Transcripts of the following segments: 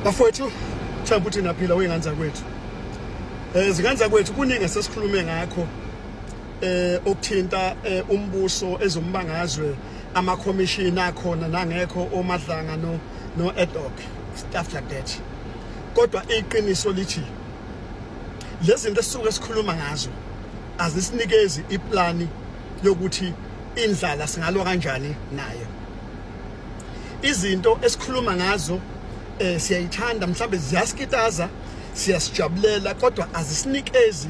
Bafowethu, themba ukuthi naphila wey'ngane zakwethu. Zingane zakwethu, kuningi esesikhulume ngakho okuthinta umbuso, ezombangazwe, amakhomishini akhona nangekho, oMadlanga no ad hoc, stuff like that. Kodwa iqiniso lithi lezi zinto esisuke sikhuluma ngazo azisinikezi iplani yokuthi indlala singalwa kanjani nayo. Izinto esikhuluma ngazo siyayithanda, mhlambe ziyasikitaza, siyasijabulela, kodwa azisinikezi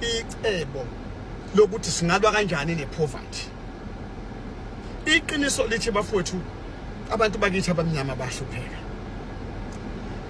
icebo lokuthi singalwa kanjani nepoverty. Iqiniso lithi, bafowethu, abantu bakithi abamnyama bahlupheka.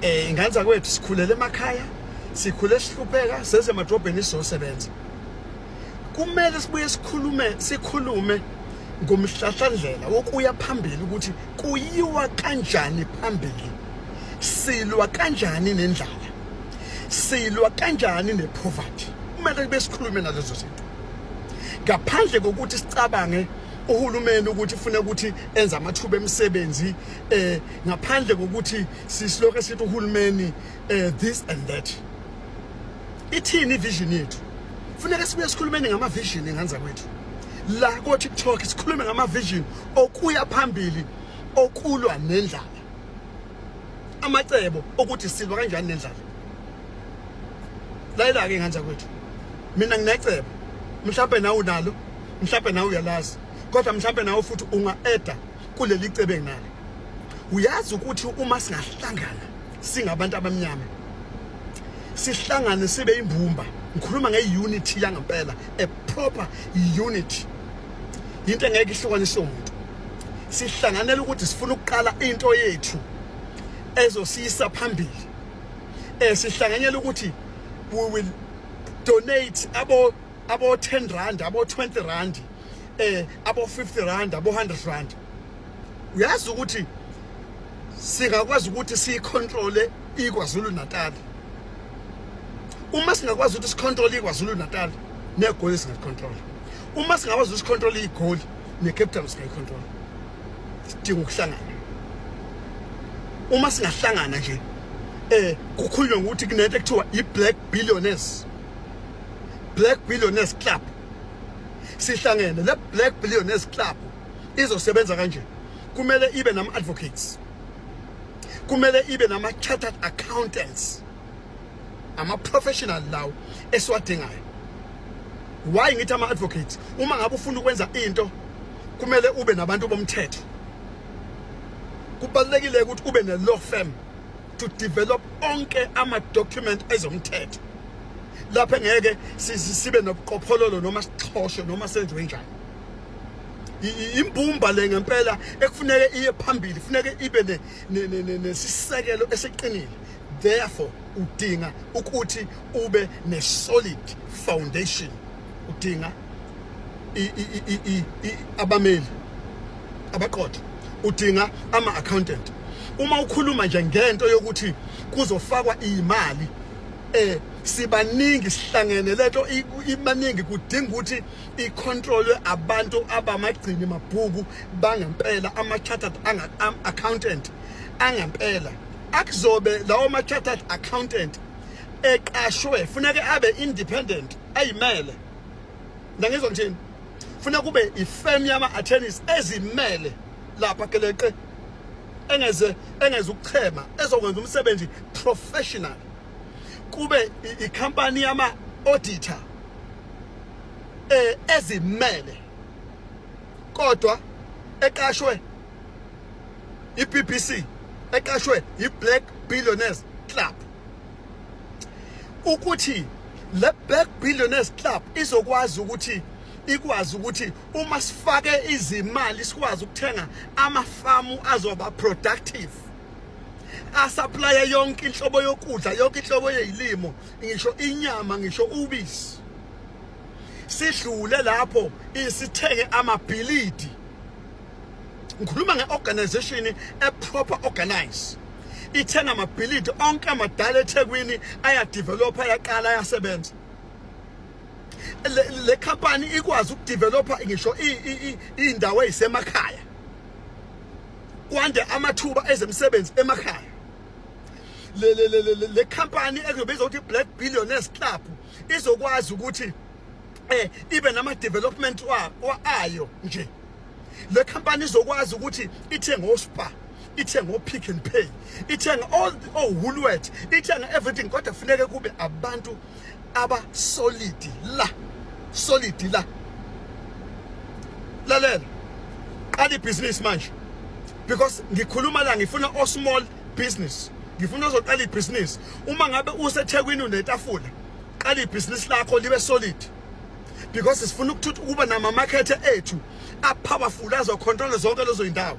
Ingane zakwethu, sikhulele emakhaya, sikhule sihlupheka, seze emadrobheni sizosebenza. Kumele sibuye sikhulume ngomhlahlandlela wokuya phambili, ukuthi kuyiwa kanjani phambili, silwa kanjani nendlala, silwa kanjani nepoverty. Kumele kube sikhulume nalezo zinto, ngaphandle kokuthi sicabange uhulumeni ukuthi ufuna ukuthi enze amathuba emisebenzi, ngaphandle kokuthi sisilokho sithi uhulumeni this and that. Ithini ivision yethu? Funeka sibuye sikhulumeni ngama-vision, ingane zakwethu, la ko-TikTok, sikhulume ngama-vision okuya phambili, okulwa nendlala, amacebo okuthi silwa kanjani nendlala. Layela-ke, ingane zakwethu, mina nginecebo, mhlawumbe nawe unalo, mhlawumbe nawe uyalazi, kodwa mhlawumbe nawe futhi unga-eda kuleli cebo enginalo. Uyazi ukuthi uma singahlangana singabantu abamnyama, sihlangane sibe imbumba, ngikhuluma nge-unity yangempela, a proper unity, into engeke ihlukaniswe umuntu, sihlanganela ukuthi sifuna ukuqala into yethu ezosiyisa phambili, sihlanganyela ukuthi we will donate abo 10 rand, abo 20 rand, abo 50 rand, abo 100 rand, uyazi ukuthi singakwazi ukuthi siyicontrole iKwaZulu Natal? Uma singakwazi ukuthi sicontrole iKwaZulu Natal, neGoli singacontrol. Uma singakwazi ukuthi sicontrole iGoli, neCape Town singayicontrol. Sidinga ukuhlangana. Uma singahlangana nje, kukhulunywa ngokuthi kunento ekuthiwa i-Black Billionaires, Black Billionaires Club, sihlangene. Le Black Billionaires Club izosebenza kanje: kumele ibe nama-advocates, kumele ibe nama-chartered accountants, ama-professional lawo esiwadingayo. Why ngithi ama-advocates? Uma ngabe ufuna ukwenza into, kumele ube nabantu bomthetho. Kubalulekile ukuthi ube ne-law firm to develop onke ama-document ezomthetho lapho engeke sibe nobuqophololo noma sixhoshwe noma senziwe njani. Imbumba le ngempela ekufuneke iye phambili, funeke ibe nesisekelo esiqinile. Therefore udinga ukuthi ube ne-solid foundation, udinga abameli abaqotho, udinga ama-accountant. Uma ukhuluma nje ngento yokuthi kuzofakwa imali, sibaningi, sihlangene, lento ibaningi, kudinga ukuthi icontrolwe abantu abamagcini mabhuku bangempela, ama-chartered accountant angempela. Akuzobe lawo ma-chartered accountant eqashwe, funeke abe independent, ayimele. Ngizwa ngithini? Funa kube ifirm yama-attorneys ezimele lapha keleqe, engeze ukuchema, ezokwenza umsebenzi professional. Kube ikhampani yama-auditor ezimele, kodwa eqashwe iBBC, eqashwe iBlack Billionaires Club, ukuthi le Black Billionaires Club izokwazi ukuthi ikwazi ukuthi uma sifake izimali sikwazi ukuthenga amafamu azoba productive, asupply yonke inhlobo yokudla, yonke inhlobo yezilimo, ngisho inyama, ngisho ubisi. Sidlule lapho, isithenge amabhilidi. Ngikhuluma ngeorganization e-proper organize, ithenga amabhilidi onke amadala eThekwini, ayadevelopa, ayaqala, ayasebenza. Le company ikwazi ukudevelopa ngisho iy'ndawo ey'semakhaya, kwande amathuba ezemisebenzi emakhaya. Le company ekuzobizwa ukuthi Black Billionaires Club izokwazi ukuthi ibe nama development wa ayo nje. Le company izokwazi ukuthi ithenge oSpar, ithenge o-Pick and Pay, ithenge all o-Woolworth, ithenge everything, kodwa kufuneke kube abantu aba solid la, solid la. Lalela, qala ibhizinisi manje, because ngikhuluma la ngifuna o small business, ngifuna ozoqala ibhizinisi. Uma ngabe useThekwini unetafula, qala ibhizinisi lakho libe solid, because sifuna ukuthutha ukuba namamakethe ethu a-powerful azocontrol zonke lezo zindawo.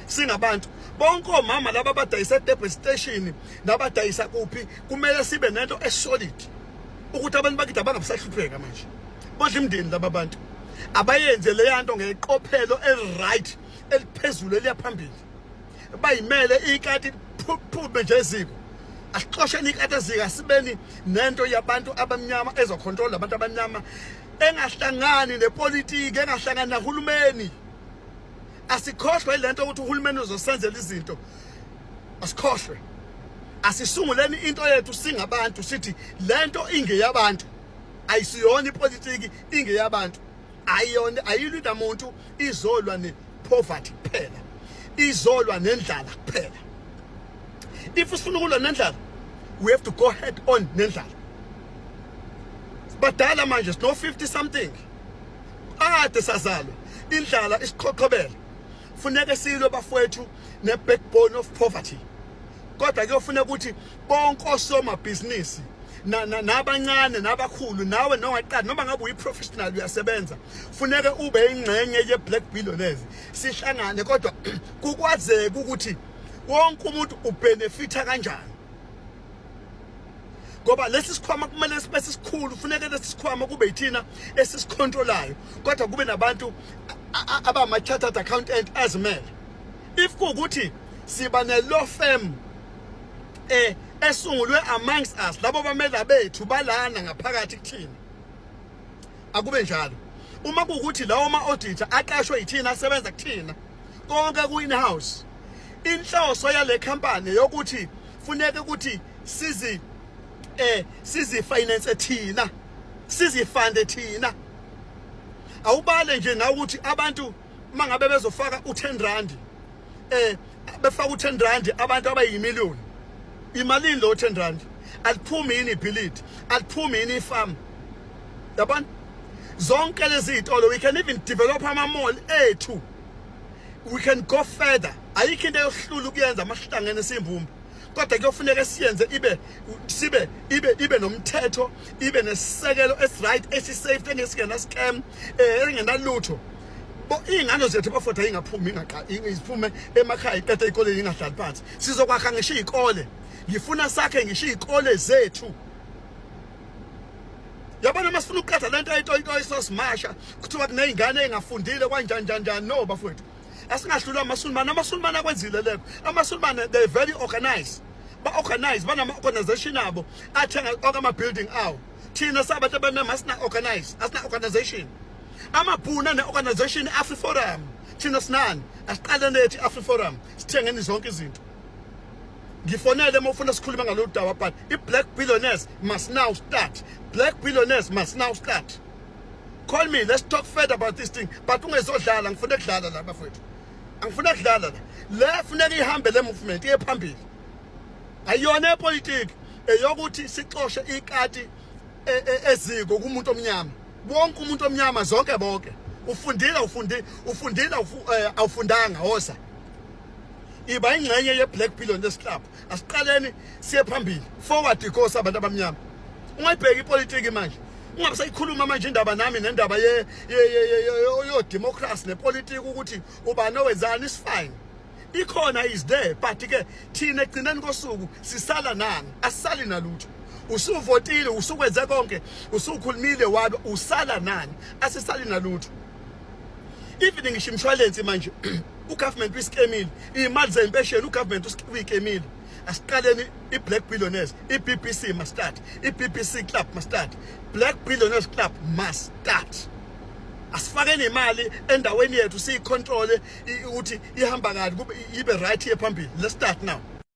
Singabantu bonke, omama laba abadayisa eDurban Station nabadayisa kuphi, kumele sibe nento esolid ukuthi abantu bakithi abangabisahlupheka manje. Bodla imndeni laba bantu, abayenze leya nto ngeqophelo eli-right, eliphezulu, eliya phambili, bayimele ikati phume nje eziko. Asixosheni ikati eziko, asibeni nento yabantu abamnyama ezocontrol abantu abamnyama, engahlangani nepolitiki, engahlangani nahulumeni. Asikhohlwe lento ukuthi uhulumeni uzosenzela izinto, asikhohlwe. Asisunguleni into yethu singabantu, sithi lento ingeyabantu, ayisiyona ipolitiki, ingeyabantu, ayiyona, ayilwi namuntu, izolwa ne-poverty kuphela, izolwa nendlala kuphela. If sifuna ukulwa nendlala, we have to go head on nendlala. Badala manje, sino 50 something, ade sazalwa indlala isiqhoqhobela. Funeke silwe, bafowethu, ne-backbone of poverty, kodwa kuyofuneka ukuthi bonke osomabhizinisi nabancane nabakhulu, nawe nongaqali, noma ngabe uyi-professional uyasebenza, funeke ube ingxenye ye-Black Billionaires, sihlangane, kodwa kukwazeke ukuthi wonke umuntu ubenefitha kanjani, ngoba lesi sikhwama kumele sibe sisikhulu. Funeke lesi sikhwama kube yithina esisicontrolayo, kodwa kube nabantu abama-chartered accountant azimele. If kuwukuthi siba ne-law firm esungulwe amongst us, labo bamela bethu balana ngaphakathi kuthina, akube njalo. Uma kuwukuthi lawo ma-auditor aqashwe yithina, asebenza kuthina, konke ku-in-house. Inhloso yale company yokuthi funeke ukuthi sizi finance thina, sizifande thina. Awubale nje nawe ukuthi abantu mangabe bezofaka u10 rand, befaka u10 rand, abantu abayimillion, imalini lo 10 rand? Aliphumi yini ibhilidi? Aliphumi yini ifarm? Yabona zonke lezi zitolo, we can even develop ama mall ethu, we can go further. Ayikho into eyohlula ukuyenza amahlangene simbumba, kodwa kuyofuneka siyenze ibe sibe ibe ibe nomthetho, ibe nesisekelo esiright, esisafe, engesingena scam, engenalutho. Bo iy'ngane zethu, bafowethu, ayingaphumi, iziphume emakhaya, iqede ey'koleni, ingahlali phansi. Sizokwakha ngisho iy'kole, ngifuna sakhe ngisho iy'kole zethu. Yabona, uma sifuna ukuqeda lento ayitoyitoyi, sosimasha, kuthiwa kuney'ngane ey'ngafundile kanjani njani njani. No, bafowethu, asingahlulwa amasulumane. Amasulumane akwenzile lekho. Amasulumane, they very organized, ba-organize, banama-organization abo athenga onke ama-building awo. Thina sabantu abamnyama asina-organize, asina-organization. Amabhunu ane-organization, i-AfriForum. Thina sinani? Asiqale nethi i-AfriForum, sithengeni zonke izinto. Ngifonele uma ufuna sikhulume ngalolu daba, but i-Black Billionaires must now start. Black Billionaires must now start. Call me, let's talk further about this thing, but ungezodlala. Ngifuna ukudlala la, bafowethu, angifuna kudlala la. Le funeka ihambe le movement, iye phambili. Ayiyona epolitiki, eyokuthi sixoshe ikati eziko kumuntu omnyama, wonke umuntu omnyama, zonke, bonke. Ufundile, ufundile, ufundile, awufundanga, hosa iba ingxenye ye-Black Billionaires Club. Asiqaleni siye phambili, forward because abantu abamnyama. Ungayibheki ipolitiki manje, ungabe sayikhuluma manje indaba nami nendaba ye yo democracy nepolitiki, ukuthi ubani owenzani is fine, ikhona, is there, but ke thina egcineni kosuku sisala nani? Asisali nalutho. Usuvotile, usukwenze konke, usukhulumile, wabe usala nani? Asisali nalutho. Even ngisho imshwalense manje ugovernment uyiskemile, iy'mali zempesheni ugovernment uyikemile. Asiqaleni i-Black Billionaires, i-BBC must start, i-BBC Club must start, Black Billionaires Club must start. Asifakeni imali endaweni yethu, siyicontrole ukuthi ihamba kahle, kube ibe right, iye phambili. Let's start now.